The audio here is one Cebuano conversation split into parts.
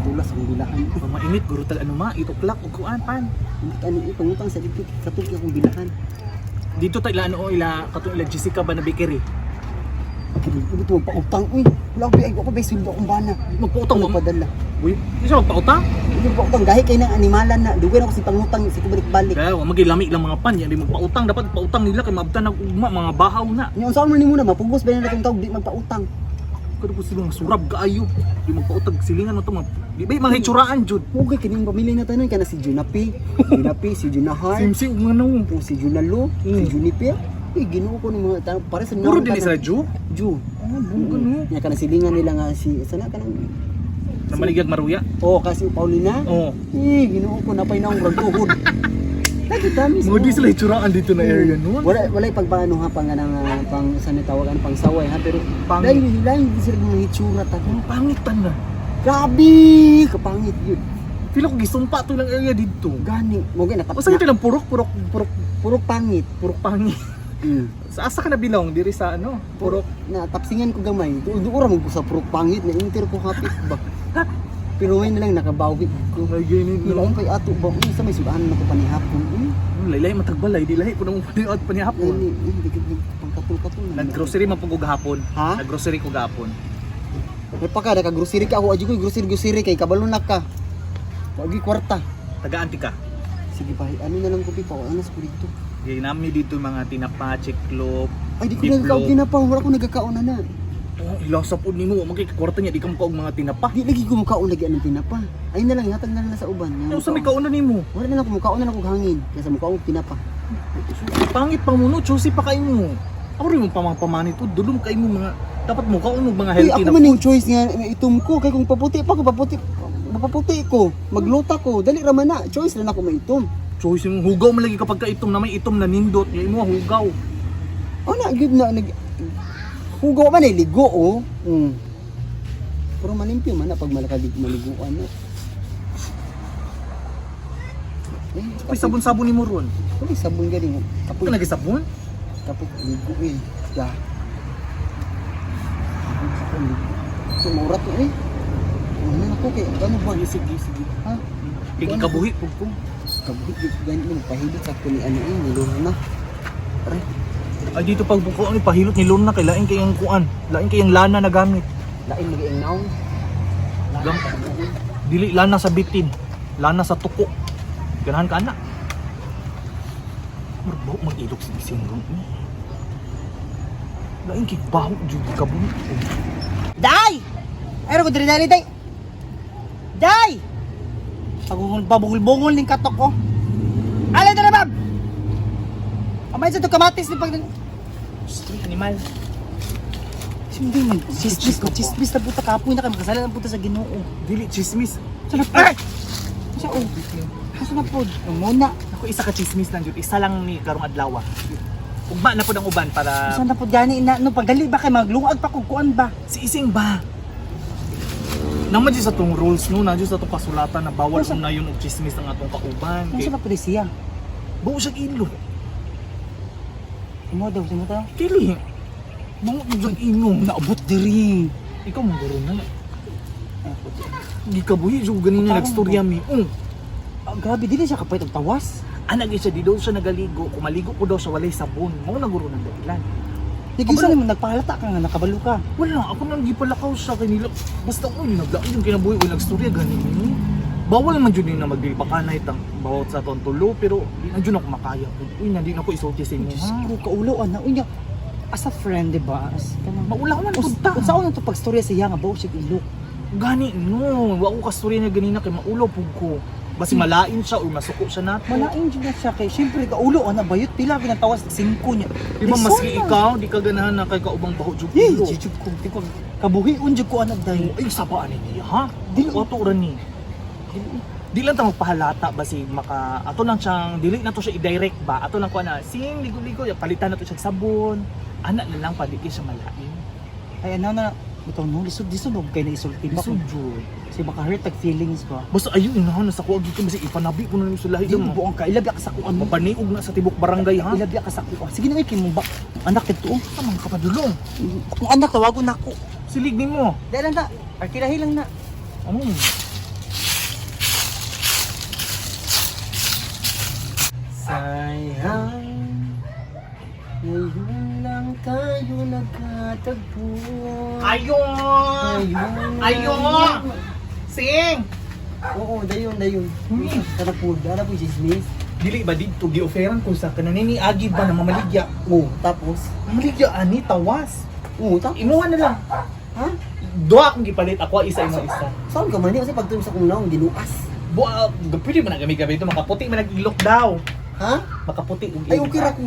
Tulas ang bilahan. Pamainit guro tag ano ma, 8 o'clock ug kuan pan. Hindi ano pangutang sa dito katulad akong bilahan. Dito ta ila ano ila katong ila Jessica ba na bakery. Kini ito mo pautang uy. Wala ko ay ko ba sweldo akong bana. Magpautang Ako mo. padala. Uy, di siya magpautang. Hindi pautang gahi kay nang animalan na. Dugan ako si pangutang sa kubalik-balik. Kaya wa magilami lang mga pan, yan di magpautang dapat pautang nila kay maabtan ng ugma mga bahaw na. Nya unsa man nimo na mapugos ba na itong tawag di magpautang. Kada po sila mga surab kaayo. Di magpautang silingan mo to mga di ba mga hitsuraan jud. Mo kay kining pamilya na tanan kana si Junapi, Junapi si Junahar, Simsi ug mga no. o si Junalo, si Juniper. Uy, Ginoo ko ni mga tao para sa Puro din sila ju. Ju. Oh, buga no. Nya kana silingan nila nga si sana kanang Na maligag maruya. Oh, kasi Paulina. Oh. Eh, Ginoo ko napay na akong tuhod. Lagi dami Mga di sila hitsuraan dito na area no. Wala wala pang paano ha pang anang pang sa tawagan pang saway ha pero Pangit. lain lain di sila mga hitsura ta. Ang pangit na. Grabe, kapangit yun. Feel ko gisumpa to lang area dito. Gani, mo gani natap. O sa ito lang purok purok purok puro pangit. purok pangit. Sa asa ka na bilong diri sa ano? Purok. Na tapsingan ko gamay. Duol ra man ko sa puro pangit na inter ko hapit ba. Pero ngayon na lang nakabawi ko. Ay ganit no. Ilaon kay ato ba? Uy, sa may sudan na ko panihapon. Uy, Laylay matagbalay di lahi po nang paniod panihapon. gani, hindi ko pangkatul-katul na. Nag-grocery man pud ko gahapon. Ha? Nag-grocery ko gahapon. May pa ka, naka-grocery ka ako. Adyo ko, grocery-grocery kay kabalo na ka. Wagi kwarta. Taga-anti ka. Sige ba, ano na lang ko pipa, wala na sa ko dito. Di nami dito mga tinapa, chiklop. Ay, di ko Diplo. nagkakaon tinapa, wala ko nagkakaon na na. Oh, ilasa po nimo, wa man kay kwarta niya di ka makaog mga tinapa. Di lagi ko mukaon lagi anong tinapa. Ay na lang, hatag na lang sa uban. Ano sa may kauna nimo? Wala na lang ko mukaon na lang ko hangin. Kaysa mukaon og tinapa. Pangit pa mo no, choosy pa kay mo. Ako rin mo pamang pamanit o dulom kay mo mga dapat mo kaon og mga Uy, healthy ako na man yung choice nga itom ko kay kung paputi pa ko paputi mapaputi ko, magluta ko, dali ra man na. Choice ra na ako maitom. Choice yung hugaw man lagi kapag ka itom na may itom na nindot, yung imo hugaw. Oh na gyud na nag hugaw man eh ligo oh. Pero malimpyo man na pag malakalig maliguan na. Eh, Uy, sabon-sabon nimo ron. Uy, sabon galing. Kapoy Kapoy, lagi sabon? kapoy ligo eh. Ya. Kapoy ligo. So, maurat to eh. Ano na ako kay ano ba? Sige, sige, sige. Ha? Kay gikabuhi pud ko. Kabuhit gyud gani mo pahilot sa ko ni ano eh, ni Lorna. Aray, Ay dito pag buko ni pahilot ni Lorna kay lain kay ang kuan, lain kay ang lana na gamit. Lain maging naong. Gam dili lana sa bitin, lana sa tuko. Ganahan ka ana. Murag mag-ilok si Isinggong. Lain kay baho jud kabuhi. Day! Ay, ko diri dali day. Day! Pagungol pabungol-bungol ning katok ko. Alay dara bab. Amay sa to kamatis ni pag Street animal. Hindi man chismis ko, chismis na puta kapoy na kay makasala na puta sa Ginoo. Dili chismis. Sa na po? Sa o. Sa na po? Ang muna. Ako isa ka chismis lang jud, isa lang ni karong adlaw. Ugma na pud ang uban para Sa na po gani na no pagdali ba kay maglungag pa kog kuan ba? si Ising ba? Naman dyan sa tong rules no, na sa tong kasulatan na bawal unayon og chismis ang atong kauban. Unsa Kay na po siya? buo siya ilo. Imo daw simo ta. Dili. Mga jud ino. Naabot diri. Ikaw mong garo na. Gikabuhi jud ganina Parang nagstorya mi. Ah, grabe dili siya kapait og tawas. Anak siya di daw siya nagaligo, kumaligo ko daw siya walay sabon. Mao na guro ng dahilan. Nagisa nimo nagpahalata ka nga nakabalo ka. Wala, ako nang gipalakaw siya kay nila. Basta uy, naglaon yung kinabuhi ko nagstorya ganin. Bawal man jud ni na magdilbakanay tang bawat sa atong tulo pero di na jud ako makaya. Uy, na di na ako isulti sa inyo. Diyos Ha? ko, kaulo ana. Unya, as a friend, di ba? As, kanang, Maulaw man pud ta. Unsa na to pagstorya siya nga bawo siya ilok. Gani no, wa ko kastorya niya ganina kay maulaw pud ko. Basi malain siya or masuko siya nato. Malain jud na siya kay syempre kaulo ana bayot pila ginatawas 5 niya. Di ba maski ikaw di ka ganahan na kay kaubang baho jud Hey, ulo. jud ko, di ko kabuhi jud ko ana dai. Ay sa ani niya ha? Dili. Ato ra ni. Di lang ta magpahalata ba si maka ato lang siyang dili na to siya i-direct ba ato lang ko na sing ligo-ligo ya palitan na to siya og sabon ana na lang pa di kay siya malain. Ay ana na bitaw no lisod lisod og kay na isulti ba. Lisod jud. Kasi baka hurt tag feelings ba. Basta ayun inahan na sa kuag dito basi ipanabi ko na nimo sa lahi Di mo. mo buong ka ilabya ka sa kuan mo. Mapaniog na sa tibok barangay ha. Ilabya ka sa kuan. Sige na kay mo ba anak dito. Tamang kapadulong. Kung anak tawagon nako. Silig nimo. Dai lang na. Arkilahi lang na. Ano? Lang, ngayon lang tayo nagkatagpo. Ayon! Ngayon lang. Ayon! Sing! Oo, dayon, dayon. Hmm. Tara po, tara po, chismis. Dili ba dito gi-offeran ko sa kanan ni Agi ba na mamaligya? Oo, tapos. Mamaligya ani tawas. Oo, tapos. Imuha na lang. Ha? Duha akong gipalit, ako isa, imo isa. Saan ka man? Kasi pagtulog sa kong naong, giluas. Buwa, pwede man na gami-gabi ito, makaputi man nag-ilok daw. Ha? Makaputi og Ay, ilok. okay ra ko.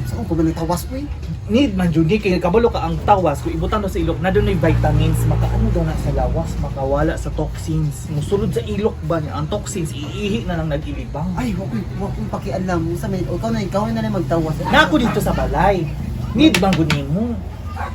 Saan ka man nagtawas ko eh? Need man jud ni kay kabalo ka ang tawas kung ibutang daw sa ilok na dunay vitamins, makaano daw na sa lawas, makawala sa toxins. Musulod sa ilok ba niya ang toxins, iihi na lang nag-ilibang. Ay, wag ko'y pakialam. Sa may, ikaw na lang magtawas. Na ako dito sa balay. Need bang gud nimo?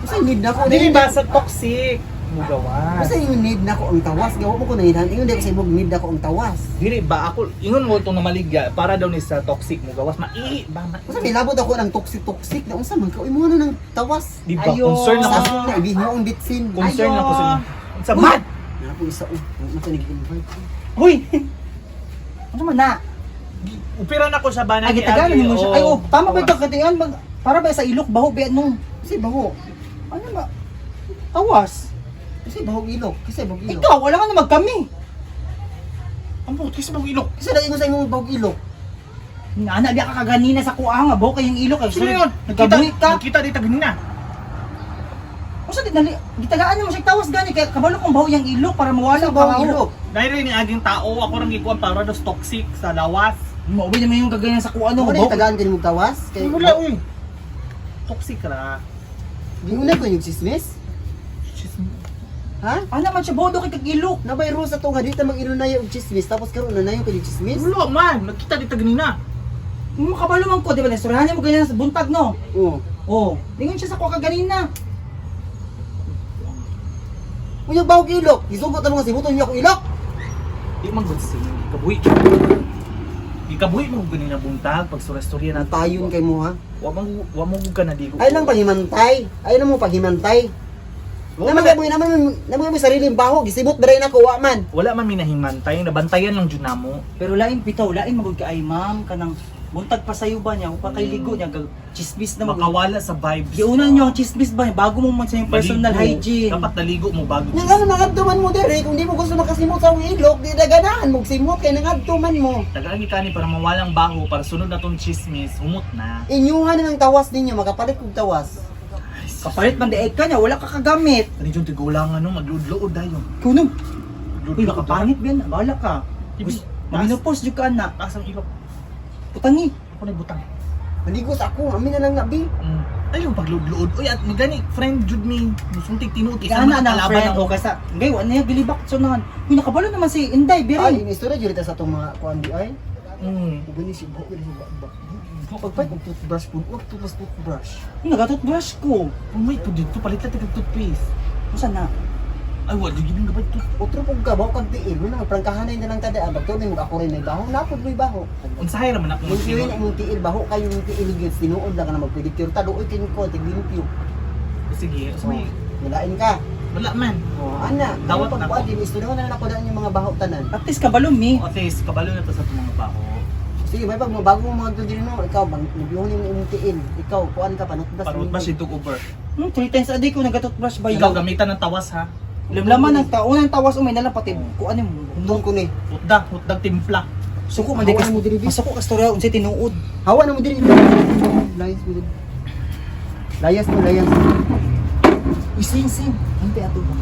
Kasi need na ako. Dili ba sa toxic? Mugawas. Kasi yung need na ako ang tawas. Gawa mo ko na inhan. Ingon di ko sa imong need na ako ang tawas. Dili ba ako ingon mo itong namaligya para daw ni sa toxic mugawas, maihi ba ma. Kasi may labot ako ng toxic-toxic na unsa man ka. Uy, mo na ng tawas. Di ba? Ayo. Concern ako Sa na ibihin mo ang bitsin. concern Ayo. ako sa sa mad. Na po isa oh. Ano ka nag-invite? Huy! Ano man na? Upira na ko sa banay Ay, gitagaan mo siya. Ay, oh, tama ba ito? Katian, para ba sa ilok, baho, ba no? Kasi baho. Ano ba? Tawas. Kasi baho ilok. Kasi baho ilok. Ikaw, wala ka na magkami. Ang buti sa bang ilok. Kasi lagi ko sa imong baho ilok. Nana, biya ka kaganina sa kuha nga, baho kayong ilok. Ay, Sino yun? Nagkabuhi ka. Nakita dito ganina. Usa di nali, gitagaan mo siya tawas gani kay kabalo kong baho yung ilok para mawala Kasi baho baho. ilok. Dahil rin ni aging tao, ako rang gikuan para daw toxic sa lawas. Mauwi naman yung kaganyan sa kuha no. Ano Baho. na tagaan ka nimong tawas? Kay Wala uy. Toxic ra. Giuna ko yung chismis? Ha? Ana man siya baho daw kay kag ilok. Nabay rules sa to nga dito mag-inunay og chismis tapos karon na ko yung chismis? Wala man, nakita dito ganina. Makabalo man ko, di ba? Nasurahan mo ganyan sa buntag no. Oo. Oh, lingon siya sa kuha kaganina. Unya baho ilok. Gisugot na mga sibuton niya ako ilok. Di man gud sing kabuhi. Gikabuhi mo ganina buntag pag surastorya na Tayon kay mo ha. Wa mo gud ka na digo. Ay lang paghimantay. Ay lang mo paghimantay. Wa Naman man, mo naman naman mo sariling baho gisibot diri na ko wa man. wala man minahimantay, nabantayan lang jud namo. Pero lain bitaw, lain magud ka ay ma'am kanang buntag pa sayo ba niya, pa kay ligo niya gag chismis na magud. Makawala sa vibes. Giuna niyo ang chismis ba niya bago mo man sa yung personal Maligo. hygiene. Dapat naligo mo bago. Nang ano nangadto man mo diri kung di mo gusto makasimot sa akong ilok, di na ganahan mo simot kay nangadto man mo. Tagaan ni kani para mawalang baho para sunod na tong chismis, humot na. Inyuhan na ng tawas ninyo makapalit kog tawas. Kapalit man di ka niya, wala ka kagamit. Kani jud tigulangan no, magludlood dayon. Kuno. Magludlood. Uy, makapangit ben, bahala ka. Ibi, Maminopause jud ka anak. Taas ang ilok. Putangi. Ako na butang. Maligos ako, amin na lang na bi. Ay, yung pagludlood. Uy, at gani, friend jud mi. Musuntik tinuod kay Kana na kalaban friend ang- o kaysa ngay wa na gilibak so nahan. Uy, nakabalo naman si Inday Ay, biri. ini istorya jud ta sa atong mga kuan di ay. Ugani si baho gani si ba. Pagpay kog toothbrush pud, wag toothbrush toothbrush. Uy, nagatoothbrush ko. Umay po dito, palit na tigag toothpaste. Unsa na? Ay, wala, jud yung gabay toothpaste. Otro pug ka baho kag tiil, wala nga prangkahanay na lang ta daan. Bagto ni mo ako rin may baho, napod mo'y baho. Unsahay ra man ako Yung tiil imong tiil baho kayo yung tiil gyud tinuod lang ka na magpedicure ta doy kin ko tiglimpyo. Sige, so may Nalain ka. wala man. Oh, ana, Dawat pag na kuan ko. din istorya na lang ako daan yung mga baho tanan. At least kabalo mi. O, tes, kabalo na to sa itong mga baho. Sige, may pag bago mo mga diri no, ikaw bang nabihon yung imong tiil. Ikaw kuan ka panutbas. Parot ba siya took over? Three times a day ko nagatoothbrush ba Ikaw gamitan ng tawas ha. Lamlaman ng taon ang tawas umay nalang pati kuan mo. Doon ko ni. Hutda, hutdag timpla. Suko man di ka. Hawa na mo diri, bi. Masuko ka storya unsay tinuod. Hawa na mo diri. Layas mo diri. Layas mo, layas. Uy, sing sing. Hante ato ba?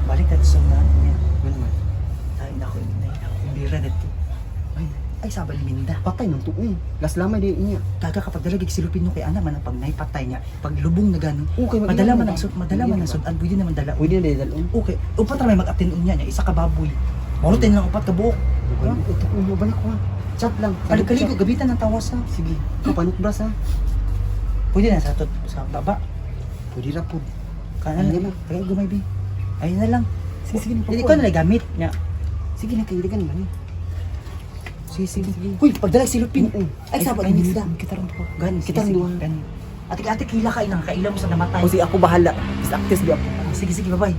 Balik tayo sa unahan niya. Ano man? Tayo na ako, inay na ako. Bira na to. Ay, Ay, sabal minda. patay nang tuong. Las lamay di niya. Gaga kapag dalagig silupin no kay ana man ang pag naipatay niya, pag lubong na gano'n, Okay, madala man ang sud, madala man ang sudan, pwede naman dala. Pwede na dalon. Okay, upat ra may mag-attend unya niya, isa ka baboy. Marutin lang upat ka buok. Okay, ito ko mo balik ko ha. Chat lang. Kalig-kaligo, gabitan ng tawas ha. Sige. Panutbras ha. Pwede na sa tut sa baba. Pwede ra pud. Kana Ayun lang. na. Kaya gumay bi. Ayun na lang. Sige, sige. Hindi ko na lang gamit niya. Sige na kay man eh. Sige, sige. Uy, pagdala silupin. Oo. Ay, sabal ay, minda. Kita ron ko. Gani, Kita kita ron duha. Gani. Ate, ate, kila ka inang kaila mo sa namatay. O sige, ako bahala. Is actress di ako. Ah, sige, sige, bye-bye.